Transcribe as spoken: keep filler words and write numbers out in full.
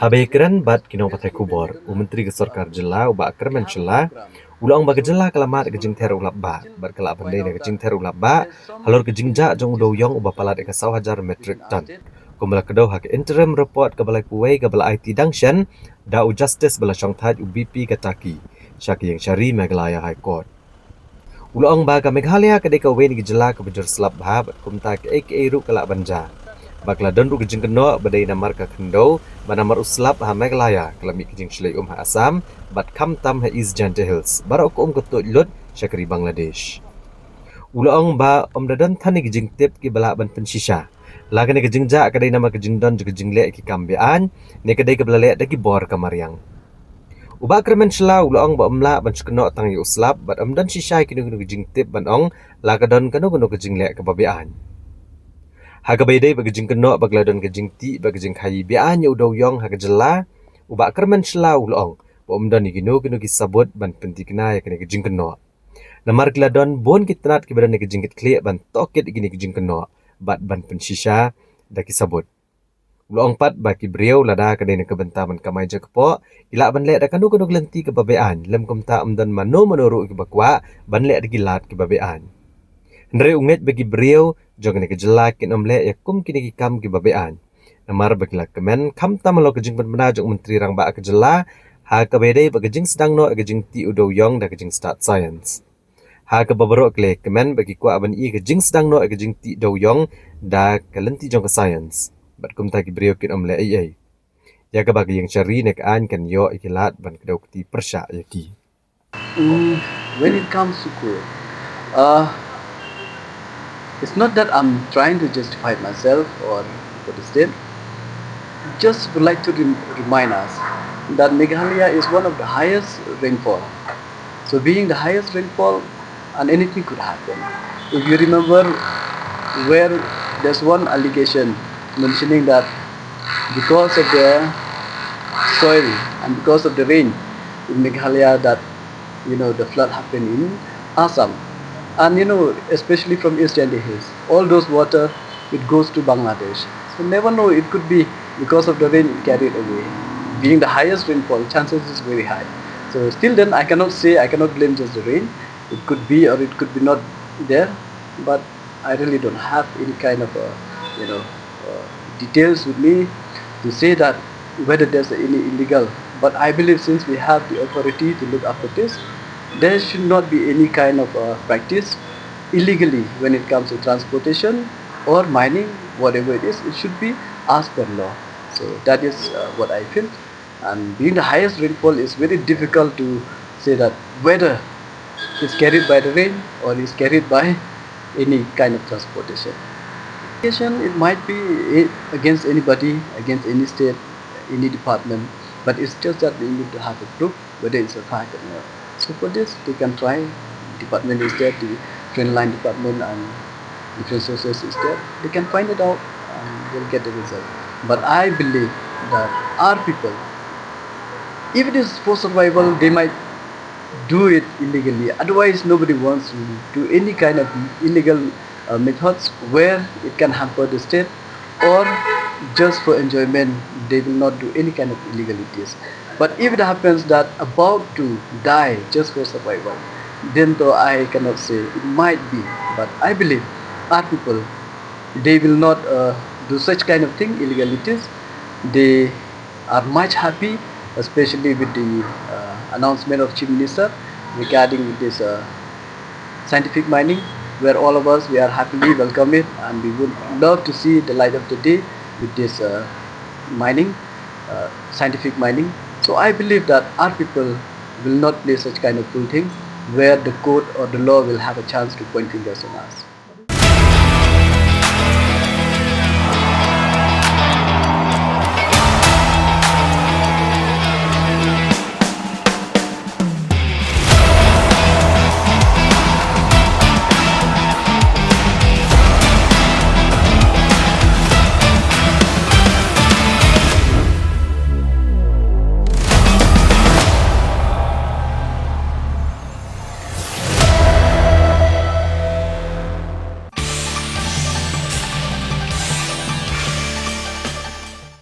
Haba ïakren bad ki nongpathai khubor, u Myntri ka Sorkar Jylla, u Bah Kyrmen Shylla, u la ong ba ka jylla ka la mad ka jingther u lap bah, bad ka lah ban dei na ka jingther u lap bah halor ka jingjah jong u dewiong uba palat ïa ka saw hajar metric ton, kumba la kdew ha ka interim report kaba laiphew wei kaba la aiti dang shen da u Justice ba la shongthait, u B P Kataki, sha ka Ïingshari Meghalaya High Court. U la ong ba ka Meghalaya ka dei kawei na ki jylla kaba jur slap bha bad kumta kaei kaei ruh ka lah ban jia. Ba ka la don ruh ka jingkynnoh ba dei namar ka khyndew bad namar u slap ha Meghalaya ka la mih ka jingshlei um ha Assam bad khamtam ha East Jaintia Hills, baroh ka um ka tuid lut sha ka ri Bangladesh. U la ong ba ym da don than ki jingtip kiba lah ban pynshisha. La kane ka jingjah ka dei namar ka jingdon jong ka jingleh ki kam be-aiñ, ne ka dei kaba la leh da ki bor ka mariang. U Bah Kyrmen Shylla u la ong ba ym lah ban shu kynnoh tang ïa u slap bad ym don shisha ïa kino kino ki jingtip ban ong la ka don kano kano ka jingleh kaba be-aiñ. Ha kaba ïadei bad ka jingkynnoh ba ka la don ka jingtih bad ka jingkhaii be-aiñ ïa u dewiong ha ka jylla, u Bah Kyrmen Shylla u la ong ba ym don ïa kino kino ki sabut ban pynthikna ïa kane ka jingkynnoh. Namar ki la don bun ki tnat kiba don ïa ka jingkitkhlieh ban tohkit ïa kine ki jingkynnoh bad ban pynshisha da ki sabut. U la ong pat ba ki briew lada ka dei na ka bynta ban kamai jingkpoh, ki lah ban leh da kano kano ka lynti kaba be-aiñ, lym kumta ym don mano mano ruh kiba kwah ban leh da ki lad kiba be-aiñ. Hynrei u ngeit ba ki briew jong kane ka jylla kin ym leh ïa kum kine ki kam kiba be-aiñ, namar ba ki la kmen khamtam halor ka jingpynbna jong u Myntri Rangbah ka jylla ha kaba ïadei bad ka jingsdang noh ïa ka jingtih u dewiong da ka jingstad science. Ha kaba baroh ki la kmen ba ki kwah ban ïohi ka jingsdang noh ïa ka jingtih dewiong da ka lynti jong ka science, bad kumta ki briew kin ym leh ei ei. Ïa kaba ka Ïingshari ne ka aiñ kan ïoh ïa ki lad ban kdew kti pyrshah ïa ki. Mm, when it comes to court, uh, it's not that I'm trying to justify myself or for the state. Just would like to rem- remind us that Meghalaya is one of the highest rainfall. So being the highest rainfall, and anything could happen. If you remember where there's one allegation mentioning that because of the soil and because of the rain in Meghalaya that, you know, the flood happened in Assam. And, you know, especially from East Jaintia Hills, all those water, it goes to Bangladesh. So never know, it could be because of the rain it carried away. Being the highest rainfall, chances is very high. So still then, I cannot say, I cannot blame just the rain. It could be or it could be not there, but I really don't have any kind of a, you know, uh, details with me to say that whether there's any illegal. But I believe since we have the authority to look after this, there should not be any kind of uh, practice illegally when it comes to transportation or mining, whatever it is, it should be as per law. So that is uh, what I feel. And being the highest rainfall, it's very difficult to say that whether it's carried by the rain or it's carried by any kind of transportation. It might be against anybody, against any state, any department, but it's just that we need to have a proof whether it's a fact or not. So for this, they can try. Department is there, the trend line department and different sources is there. They can find it out and they'll get the result. But I believe that our people, if it is for survival, they might do it illegally. Otherwise, nobody wants to do any kind of illegal uh, methods where it can hamper the state or just for enjoyment, they will not do any kind of illegalities. But if it happens that about to die just for survival, then though I cannot say, it might be, but I believe our people, they will not uh, do such kind of thing, illegalities. They are much happy, especially with the uh, announcement of Chief Minister regarding this uh, scientific mining, where all of us, we are happily welcome it, and we would love to see the light of the day with this uh, mining, uh, scientific mining. So I believe that our people will not play such kind of fool thing where the court or the law will have a chance to point fingers on us.